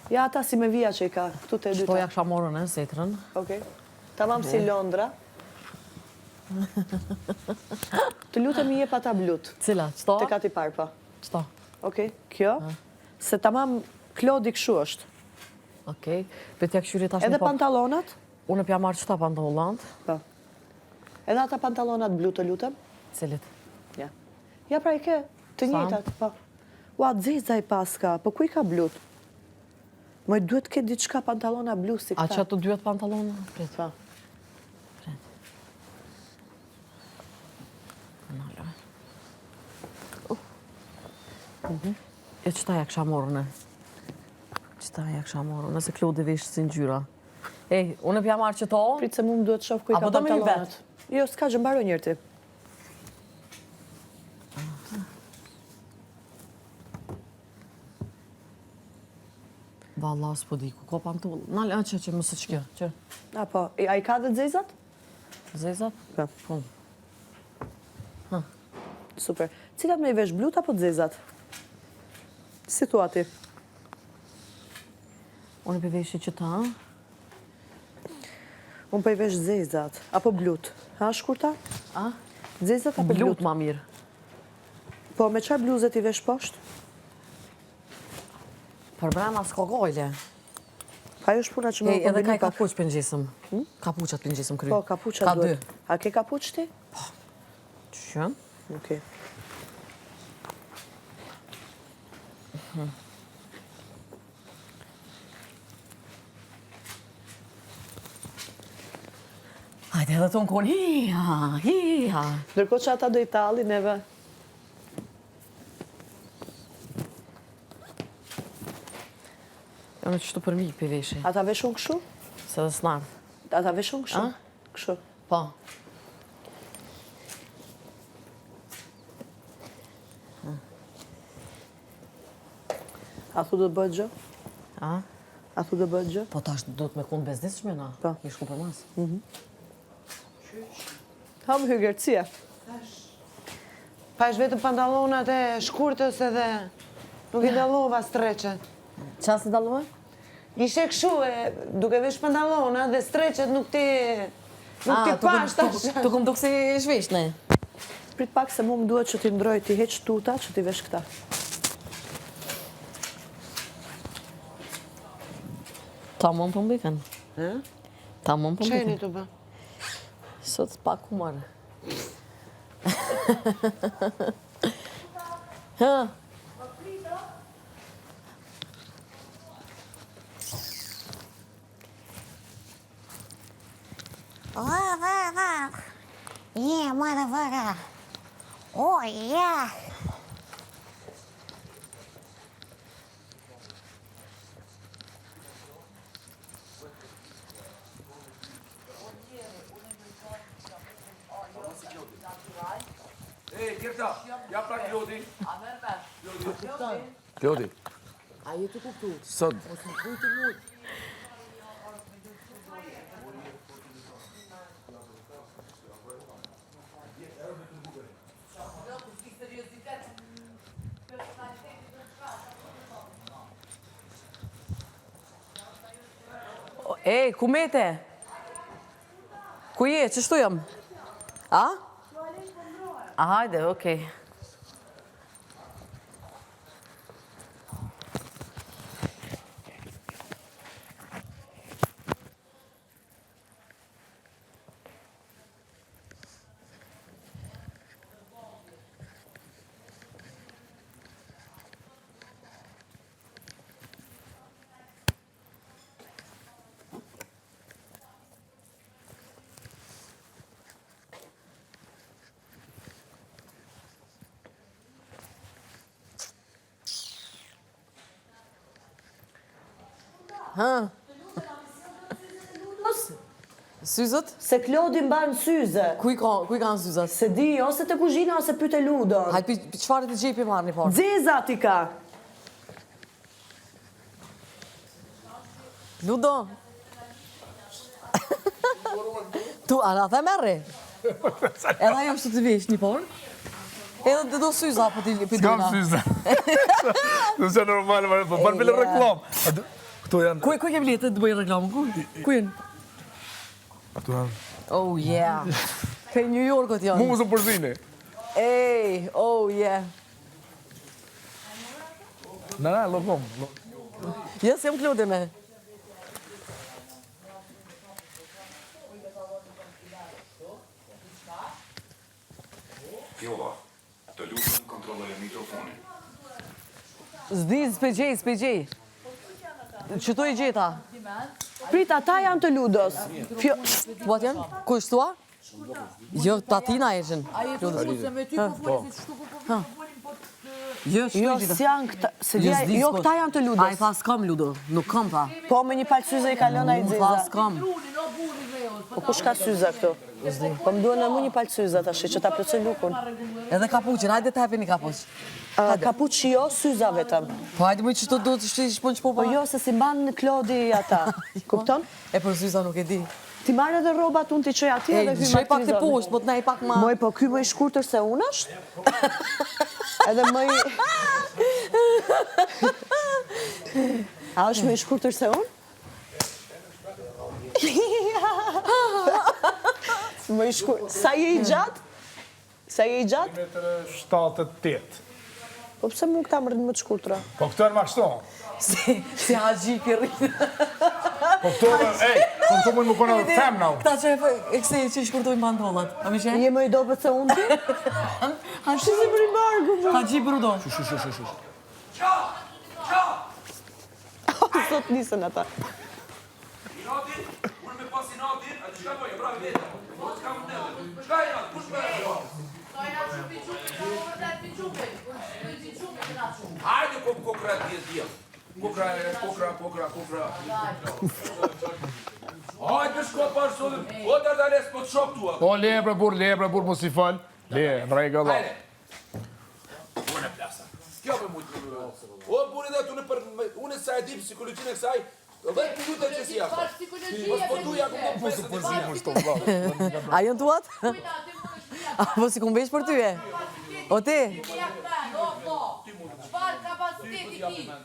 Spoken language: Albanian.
Ja ata si me vija që i ka, këtu te e dyta. Qëto ja kisha marrë unë, setrën. Okej. Tamam si Londra. Të lutem i jep ata blut. Cila, qëto? Te kati parë, po. Qëto? Okej, kjo. Se tamam Klodi kështu është. Okej, pe t'ja kqyri tash Edhe pantallonat? Unë pja marrë qëta pantallonat. Po. Edhe ata pantallonat blu të lutem? Cilit? Ja. Ja pra i ke, të njëjtat, po. Ua, zeza i paska, po ku i ka blut? Moj duhet të ketë diçka pantallona blu si këta. A që të dyjet pantallona? Prit. Po. Prit. Nalo. Uh. E qëta ja kisha marrë unë? Qëta ja kisha marrë unë, se Klodi vesh si ngjyra. Ej, unë pja marrë qëto? Prit se mu më duhet shof ku i ka pantallonat. Jo, s'ka gjë, mbaro njëherë ti. Valla, s'po di, ku ka pantolla? Nal, a që që mësë që kjo, që? A po, a i ka dhe zezat? Zezat? Po. Po. Ha. Super. Cilat me i vesh blut apo zezat? Si thua ti? Unë po i veshi qëta. Unë po i vesh zezat, apo blut. Ha, shkurta? A? Zezat apo blut? Blut ma mirë. Po, me çfarë bluze ti vesh poshtë? Për brenda s'ka gajle. Pa ajo është puna që me u Edhe kombinu ka i pak. kapuq për ngjisëm. Hm? Kapuqat për ngjisëm kry. Po, kapuqat Ka duhet. dy. A ke kapuq ti? Po. Që? Okej. Hajde edhe të në konë, hi-ha, hi-ha. Ndërkohë që ata do i tallin neve. Jo në qështu për mi për veshi. Ata veshun kështu? Se dhe s'narë. Ata veshun kështu? Kështu. Po. A thu do të bëhet gjë? A? A thu do bëhet gjë? Po tash do të me konë bezdisshme na. Po. Mi shku për mas. Mhm. Ha më hyger, cia. Pash vetëm pantallonat e shkurtës edhe nuk i dallova streçet. Qa si dallove? Ishe kështu e duke vesh pantallona dhe streçet nuk ti nuk ti pash tash. Tu kum duk si zhvesh ne. Prit pak se mu më duhet që t'i ndroj t'i heq tuta që t'i vesh këta. Tamam po mbiken. Ë? Tamam po mbiken. Çeni të bë? Sot pak humor. Ha? Yeah, motherfucker. Oh, yeah. Ej, Gerta, ja pra Klodi. Klodi. A je të kuptu? Sot. Mos më kujtë mu. Ej, ku mete? Ku je? Qështu jam? A? A, hajde, okej. Ha? Syzët? Se Klodi mban syze. Ku i ka, ku i kanë syzat? Se di, ose te kuzhina ose pyete Ludon. Hajde, pi, çfarë të xhepi marrë një parë? Zezat i ka. Ludo. Tu, a na the merri? Edhe ajo kështu të vesh një porë? Edhe të do syza, po ti S'kam dojna. syza. Nuk se normal, po bën bile reklam. Këto janë... Ku, ku e ke ble të të bëj reklamë? Ku, ku janë? Këto janë... Oh, yeah. Prej New Yorkut janë. Mu më zë përzini. Ej, oh, yeah. Na, na, lokom. Jo, s'jam Klodi me. Fjolla, të lutem kontrolloje mikrofonin. S'di, s'pe gjej, s'pe gjej. Qëtu i gjeta? Prit, ata janë të Ludos. Fjo... Tuat janë? Ku është tua? Jo, tatina e ishin. Po. Jo, Jo, s'janë këta, se di, jo, këta janë të Ludos. Ai tha s'kam Ludo, nuk kam tha. Po, me një palë syze i ka lënë ai Tha Xeza. s'kam. Po kush ka syze këtu? Po më duhen edhe mu një palë syze tash që ta plotësoj lukun. Edhe kapuqin, hajde të hepi një kapuq. Kapuq jo, syza vetëm. Po hajde më që të do të shti shpon që po Po jo, se si mban në Klodi ata. Kupton? E për syza nuk e di. Ti marrë edhe rrobat unë t'i çoj atje E, edhe hyj shoj pak të maktrizon. poshtë, po të nej pak ma... Moj, po ky më i shkurtër se unë është? Edhe më i... A është më i shkurtër se unë? Më i shkurtër... Sa je i gjatë? Sa je i gjatë? 78. Po pse mu këta më rrinë më të shkurtra? Po këto janë ma kështu. Si, si haxhi për rrinë. Po këto, ej, po këto mund më konë edhe femna. Këta që e e këse që i shkurtojnë pantollat. A mi që? Je më i dobët se unë ti? Haxhi Si për i barku, po. Haxhi Brudo. Shu, shu, shu, shu. Sot nisën ata. Inati, unë me pas inatin, atë çka bëj, bravo veta. Po çka më ndodh? Çka inat? Kush më Hajde ko kokra dhje dhje. Kokra, kokra, kokra, kokra. Hajde shko pa sot. O Dardales po të shoh tua. O, le bre burr, le bre burr, mos i fal. Le, në rregull. Hajde. Unë plasa. Kjo më mujt. O burri dhe unë për unë sa e di psikologjinë e kësaj, 10 minuta që si jashtë. Mos po duja ku po Mos u përzi më shto vlla. A janë tuat? Apo si ku mbesh për ty e? O ti? Çfarë kapaciteti ki?